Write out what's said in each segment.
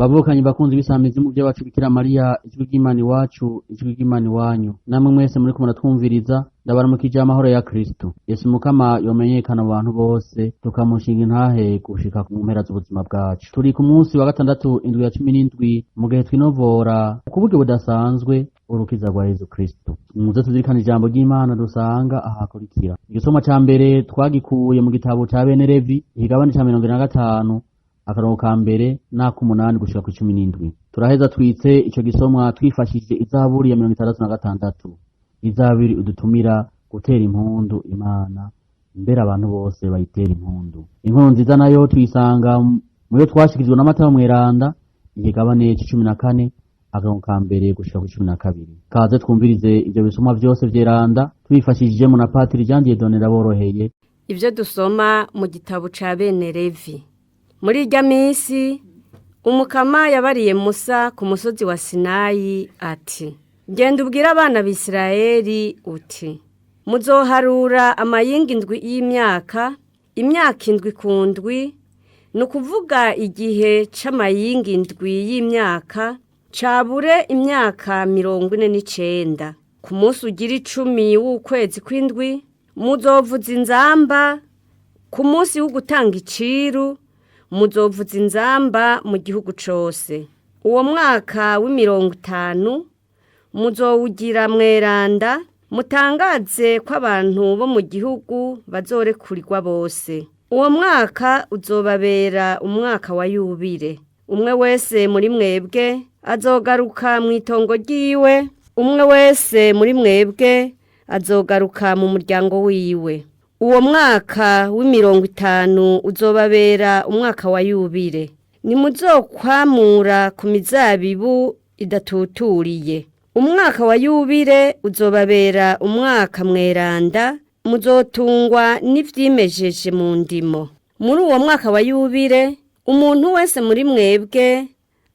Bavukanyi bakunzi b'isamizi muvyo wacu Bikira Mariya, ijwi ry'Imana iwacu, ijwi ry'Imana iwanyu, namwe mwese muriko muratwumviriza, ndabaramukije amahoro ya Kristo. Yesu Mukama yomenyekana mu bantu bose, tukamushinga intahe gushika ku mpera z'ubuzima bwacu. Turi ku munsi wa gatandatu indwi ya 17 mu gihe twinovora ku buryo budasanzwe urukiza rwa Yesu Kristo. Muze tuzirikane ijambo ry'Imana dusanga ahakurikira. Igisomwa ca mbere twagikuye mu gitabo ca bene Levi, ikigabane ca 45, akarongo ka mbere n'ak'umunani gushika ku 17. Turaheza twitse ico gisomwa twifashishije izaburi ya 66. Izaburi udutumira gutera impundu Imana, mbere abantu bose bayitera impundu. Inkuru nziza nayo tuyisanga muyo twashikirijwe na Matayo Mweranda, ikigabane c'icumi na kane, akarongo ka mbere gushika ku 12. Kaze twumvirize ivyo bisomwa vyose vyeranda twifashishijemo na Patiri Jean Dieudonné Ndaboroheye. Ivyo dusoma mu gitabo ca bene Levi. Muri irya minsi Umukama yabariye Musa ku musozi wa Sinayi ati: Genda ubwire abana b'Isirayeli uti: Muzoharura amayinga indwi y'imyaka, imyaka indwi ku ndwi, ni ukuvuga igihe c'amayinga indwi y'imyaka, cabure imyaka 49. Ku munsi ugira 10 w'ukwezi kw'indwi, muzovuza inzamba, ku munsi w'ugutanga iciru, muzovuza inzamba mu gihugu cose. Uwo mwaka w'50 muzowugira mweranda, mutangaze ko abantu bo mu gihugu bazorekurirwa bose. Uwo mwaka uzobabera umwaka wa yubire. Umwe wese muri mwebwe azogaruka mw'itongo ryiwe, umwe wese muri mwebwe azogaruka mu muryango wiwe. Uwo mwaka w'50 uzobabera umwaka wa yubire. Nimuzokwamura ku mizabibu idatuturiye. Umwaka wa yubire uzobabera umwaka mweranda, muzotungwa n'ivyimejeje mu ndimo. Muri uwo mwaka wa yubire, umuntu wese muri mwebwe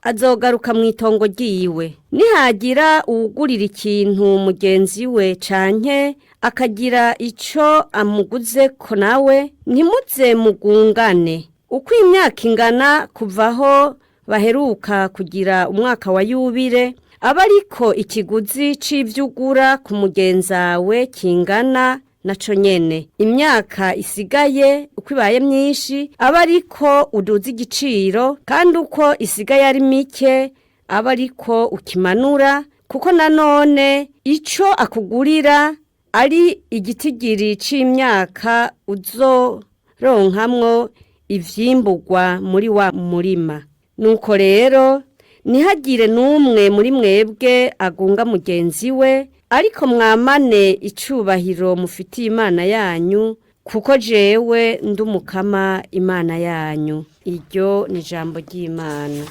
azogaruka mw'itongo ryiwe. Nihagira uwugurira ikintu mugenzi we canke akagira ico amuguzeko nawe, ntimuze mugungane. Uko imyaka ingana kuvaho baheruka kugira umwaka wa yubire, aba ariko ikiguzi c'ivyugura ku mugenzawe kingana naco nyene. Imyaka isigaye uko ibaye myinshi, aba ariko uduza igiciro, kandi uko isigaye ari mike, aba ariko ukimanura, kuko nanone ico akugurira ari igitigiri c'imyaka uzoronkamwo ivyimburwa muri wa murima. Nuko rero ntihagire n'umwe muri mwebwe agunga mugenzi we, ariko mwamane icubahiro mufitiye Imana yanyu, kuko jewe ndi Umukama Imana yanyu. Iryo ni ijambo ry'Imana.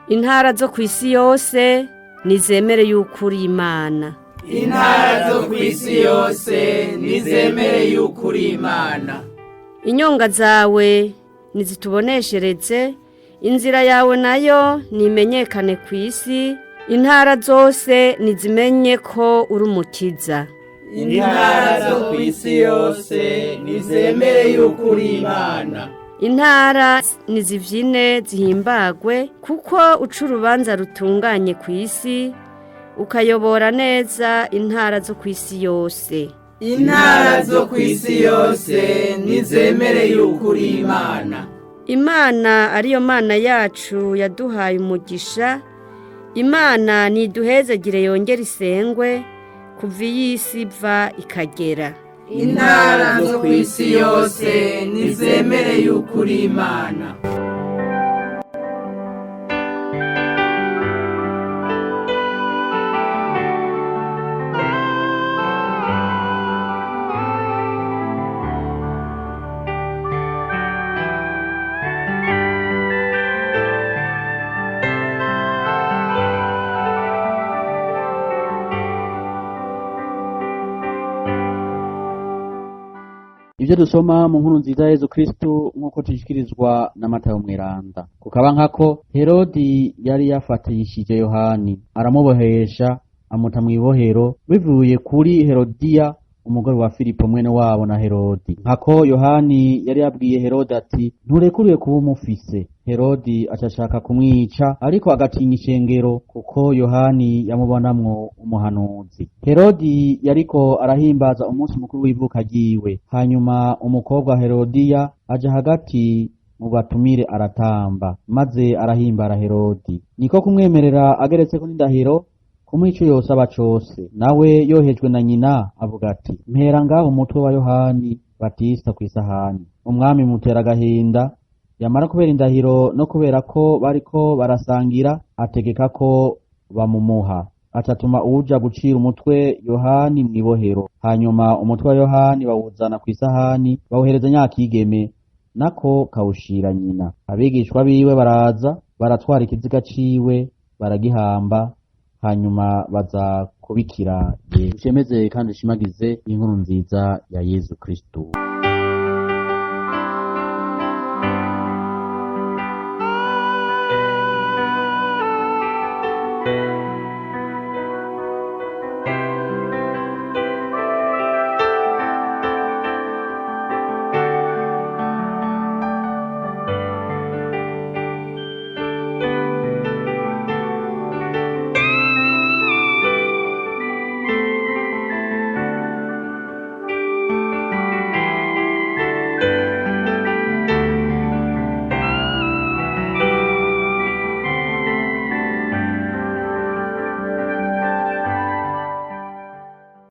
Intara zo kw'isi yose nizemere yuko uri Imana. Intara zo kw'isi yose nizemere yuko uri Imana. Inyonga zawe nizituboneshereze, inzira yawe nayo nimenyekane kw'isi, intara zose nizimenye ko uri umukiza. Intara zo kw'isi yose nizemere yuko uri Imana. Intara nizivyine zihimbagwe, kuko uca urubanza rutunganye kw'isi, ukayobora neza intara zo kw'isi yose. Intara zo kw'isi yose nizemere yuko uri Imana. Imana ariyo Mana yacu yaduhaye umugisha, Imana niduhezagire yongere isengwe, kuva iy'isi iva ikagera. Intara zo kw'isi yose nizemere yuko uri Imana. Ivyo dusoma mu nkuru nziza ya Yezu Kristo nk'uko tushikirizwa na Matayo Mweranda. Kukaba nkako Herodi yari yafatishije Yohani, aramubohesha amuta mw'ibohero bivuye kuri Herodiya umugore wa Filipo mwene wabo na Herodi. Nkako Yohani yari yabwiye Herodi ati: "Nturekuriwe kuba umufise." Herodi acashaka kumwica, ariko agatinya ishengero kuko Yohani yamubonamwo umuhanuzi. Herodi yariko arahimbaza umunsi mukuru w'ivuka ryiwe. Hanyuma umukobwa Herodiya aja hagati mu batumire aratamba, maze arahimbara Herodi. Niko kumwemerera ageretseko n'indahiro kumuha ico yosaba cose. Nawe yohejwe na nyina avuga ati: "Mpera ngaho umutwe wa Yohani Batista kw'isahani." Umwami mutera agahinda, yamara kubera indahiro no kubera ko bariko barasangira, ategeka ko bamumuha. Acatuma uwuja gucira umutwe Yohani mw'ibohero. Hanyuma umutwe wa Yohani bawuzana kw'isahani, bawuhereza nyakigeme, nako kawushira nyina. Abigishwa biwe baraza baratwara ikiziga ciwe baragihamba, hanyuma baza kubikira Yesu. Dushemeze kandi dushimagize inkuru nziza ya Yesu Kristo.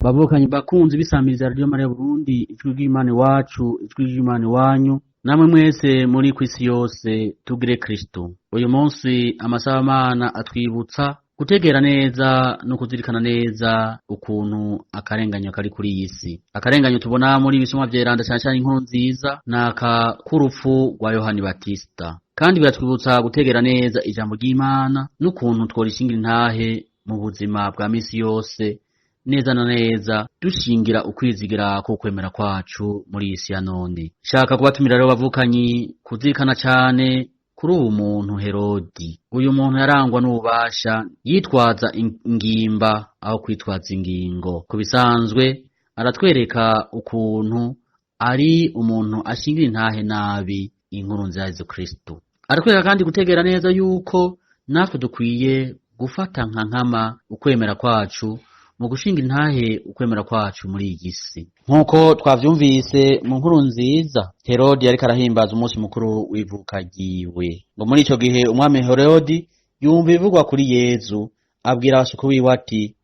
Bavukanyi bakunzi bisamiriza Radio Maria Burundi, ijwi ry'Imana iwacu, ijwi ry'Imana iwanyu, namwe mwese muri kw'isi yose, tugire Kristo. Uyu munsi amasaha atwibutsa gutegera neza no kuzirikana neza ukuntu akarenganyo kari kuri iyi si. Akarenganyo tubona muri ibisomwa vyeranda, cane cane inkuru nziza, naka k'urupfu rwa Yohani Batista. Kandi biratwibutsa gutegera neza ijambo ry'Imana n'ukuntu tworishingira intahe mu buzima bwa misi yose, neza na neza dushingira ukwizigira ko kwemera kwacu muri iyi si ya none. Shaka kubatumira rero bavukanyi kuzirikana cane kuri uwu muntu Herodi. Uyu muntu yarangwa n'ububasha, yitwaza ingimba aho kwitwaza ingingo. Ku bisanzwe aratwereka ukuntu ari umuntu ashingira intahe nabi inkuru nziza ya Yesu Kristo. Aratwereka kandi gutegera neza yuko natwe dukwiye gufata nka nkama ukwemera kwacu mu gushinga intahe ukwemera kwacu muri iyi si. Nk'uko twavyumvise mu nkuru nziza, Herodi yariko arahimbaza umunsi mukuru w'ivuka ryiwe. Ngo muri ico gihe umwami Herodi yumva ibivugwa kuri Yezu, abwira abasuku biwe ati: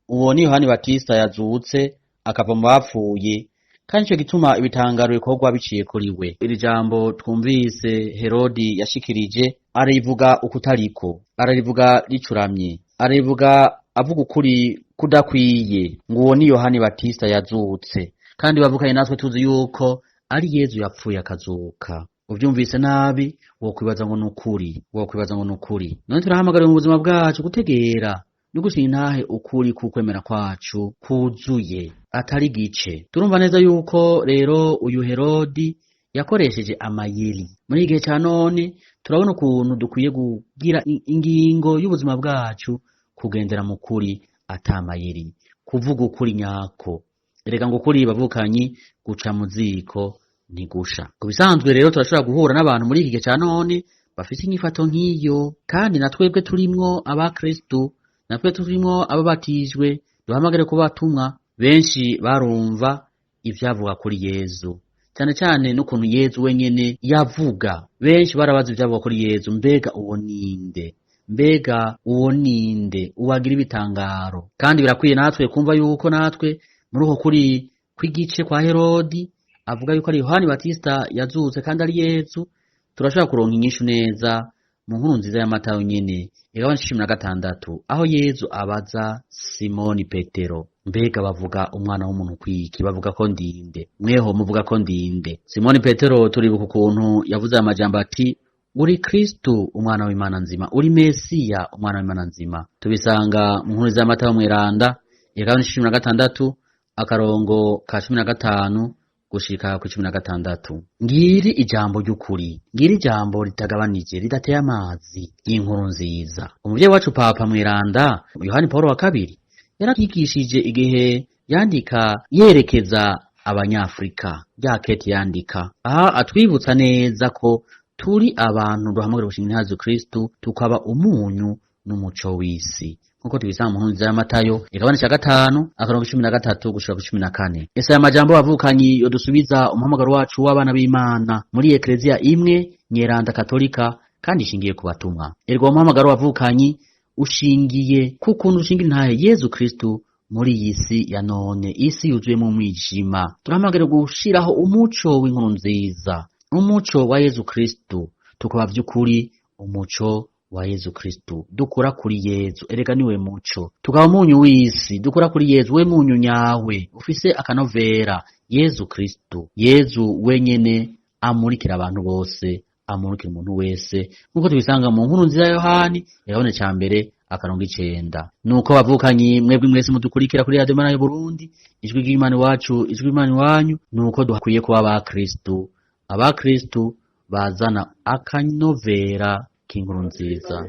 "Uwo ni Yohani Batista yazutse akava mu bapfuye, kandi ico gituma ibitangaro bikorwa biciye kuri we." Iri jambo twumvise Herodi yashikirije, arivuga ukutariko, ararivuga ricuramye, arivuga avuga ukuri kudakwiye, ngo uwo ni Yohani Batista yazutse. Kandi bavukanye natwe tuzi yuko ari Yezu yapfuye akazuka. Uvyumvise nabi wokwibaza ngo nukuri, wokwibaza ngo nukuri. None turahamagariwe mu buzima bwacu gutegera no gushinga intahe ukuri k'ukwemera kwacu kuzuye, atari gice. Turumva neza yuko rero uyu Herodi yakoresheje amayeri. Muri iki gihe ca none turabona ukuntu dukwiye kugira ingingo y'ubuzima bwacu, kugendera mu kuri atamayeri, kuvuga ukuri nyako. Erega ngo ukuri bavukanyi guca mu ziko ntigusha. Ku bisanzwe rero turashobora guhura n'abantu muri iki gihe ca none bafise inyifato nk'iyo, kandi na twebwe turimwo abakristu, natwe turimwo ababatijwe, duhamagare ko batumwa. Benshi barumva ivyavuga kuri Yezu, cyane cyane n'ukuntu Yezu wenyene yavuga. Benshi barabaza ivyavuga kuri Yezu: mbega uwo ninde? Mbega uwo ninde uwagira ibitangaro? Kandi birakwiye natwe kumva yuko natwe muri uko kuri kw'igice kwa Herodi avuga yuko ari Yohani Batista yazutse kandi ari Yezu, turashobora kuronka inyishu neza mu nkuru nziza ya Matayo nyene, igabane 16, aho Yezu abaza Simoni Petero: "Mbega bavuga umwana w'umuntu kwiki? Bavuga ko ndinde? Mweho muvuga ko ndinde?" Simoni Petero turibuka ukuntu yavuze aya majambo ati: "Uri Kristo umwana w'Imana nzima, uri Mesiya umwana w'Imana nzima." Tubisanga mu nkuru za Matayo mweranda, igabane 16, akarongo ka 15 gushika ku 16. Ngiri ijambo ry'ukuri, ngiri ijambo ritagabanije, ridateye amazi y'inkuru nziza. Umuvyeyi wacu Papa mweranda Yohani Paul wa kabiri yaratwigishije igihe Yandika yerekeza Abanyafrika. Rya kete yandika aha atwibutsa neza ko turi abantu duhamagara gushinga intazi Kristu, tukaba umunyu n'umuco w'isi, nkuko tubisanga mu nkuru nziza ya Matayo, igabane ca 5, akarongo 13 gushika ku 14. Ese aya majambo, bavukanyi, yodusubiza umuhamagaro wacu w'abana b'Imana muri ekleziya imwe nyeranda katolika kandi ishingiye ku batumwa? Erwa umuhamagaro, wavukanyi, ushingiye ku kuntu ushinga intahe Yezu Kristu muri iyi si ya none, isi yuzuyemo umwijima. Turahamagara gushiraho umuco w'inkuru nziza, umuco wa Yezu Kristu, tukaba vy'ukuri umuco wa Yezu Kristu, dukura kuri Yezu, erega niwe muco. Tukaba umunyu w'isi, dukura kuri Yezu, we munyu nyawe ufise akanovera, Yezu Kristu. Yezu wenyene amurikira abantu bose, amurikira umuntu wese, nk'uko tubisanga mu nkuru nziza ya Yohani, igabane ca mbere, akarongo 9. Nuko bavukanyi, mwebwe mwese mudukurikira kuri Radio Mana y'Uburundi, ijwi ry'Imana iwacu, ijwi ry'Imana iwanyu, nuko dukwiye kuba abakristu, abakristu bazana akanovera k'inkuru nziza,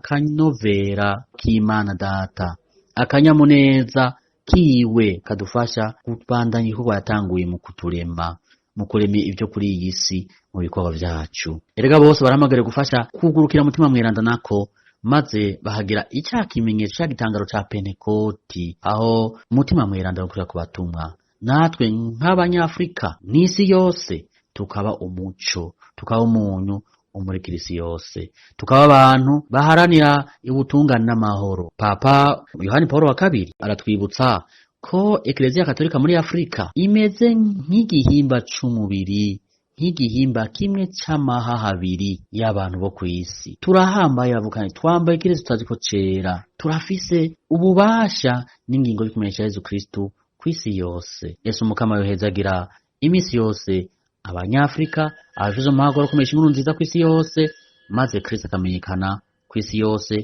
akanovera k'Imana Data, akanyamuneza kiwe kadufasha kubandanya igikorwa yatanguye mu kuturema, mu kurema ibyo kuri iyi si mu bikorwa vyacu. Erega bose barahamagariwe gufasha kugurukira Mutima Mweranda nako, maze bahagira icya kimenyetso, cya gitangaro ca Pentekoti, aho Mutima Mweranda gukurira ku batumwa. Natwe nk'Abanyafrika n'isi yose tukaba umuco, tukaba umunyu umurikira isi yose, tukaba abantu baharanira ubutungane n'amahoro. Papa Yohani Paul wa kabiri aratwibutsa ko Ekleziya Katolika muri Afurika imeze nk'igihimba c'umubiri, nk'igihimba kimwe c'amahaha abiri y'abantu bo kw'isi. Turahambaye bavukanye, twambaye ikirezi tutazi ko cera, turafise ububasha n'ingingo yo kumenyesha Yezu Kristu kw'isi yose. Yesu Mukama yohezagira imisi yose Abanyafrika abafise umuhaguro wo kumenyesha inkuru nziza kw'isi yose, maze Kristo akamenyekana kw'isi yose.